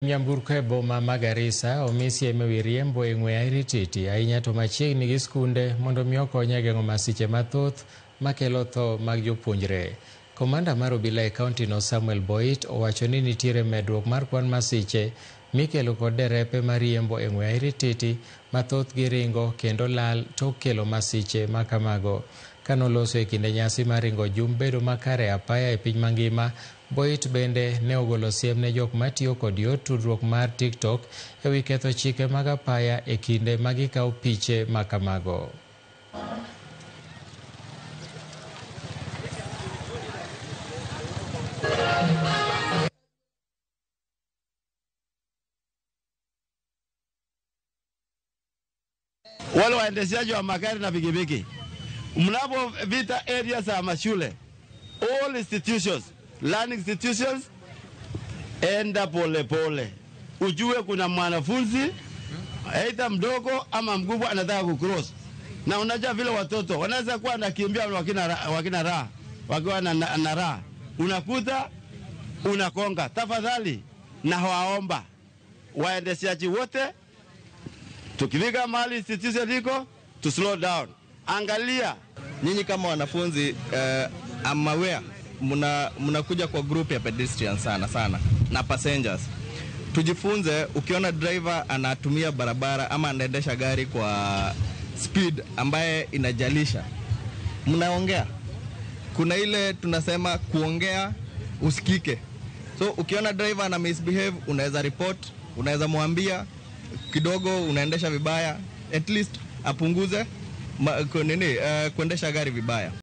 Nyamburko e boma ma Garissa omi siem ewi riembo e ng'we airititi ahinya to machiegni gi skunde mondo mi okony e geng'o masiche mathoth makelo tho mag jopuonjre. Komanda mar obila e kaunti no Samuel Boit owacho ni nitiere medruok mar kwan masiche mikelo kod derepe mariembo e ng'we airititi ma thothgi ringo kendo lal tok kelo masiche makamago. Kanoloso e kinde nyasi mar ringo jumb bedo makare e apaya e piny mangima, Boit bende ne ogolo siem ne jok matiyo kod yor tudruok mar TikTok ewi ketho chike mag apaya e kinde ma gikawo piche makamago. Wale waendeshaji wa magari na pikipiki, mnapopita area za mashule, all institutions, learning institutions, enda pole pole, ujue kuna mwanafunzi aidha mdogo ama mkubwa anataka kucross, na unajua vile watoto wanaweza kuwa wanakimbia wakina raha wakiwa na raha, unakuta unakonga. Tafadhali na waomba waendeshaji wote, tukifika mahali institution iko, to slow down. Angalia nyinyi kama wanafunzi, I'm aware mnakuja kwa group ya pedestrians sana sana na passengers. Tujifunze, ukiona driver anatumia barabara ama anaendesha gari kwa speed ambaye inajalisha, mnaongea. Kuna ile tunasema kuongea usikike. So ukiona driver ana misbehave, unaweza report, unaweza mwambia kidogo unaendesha vibaya, at least apunguze kuendesha gari vibaya.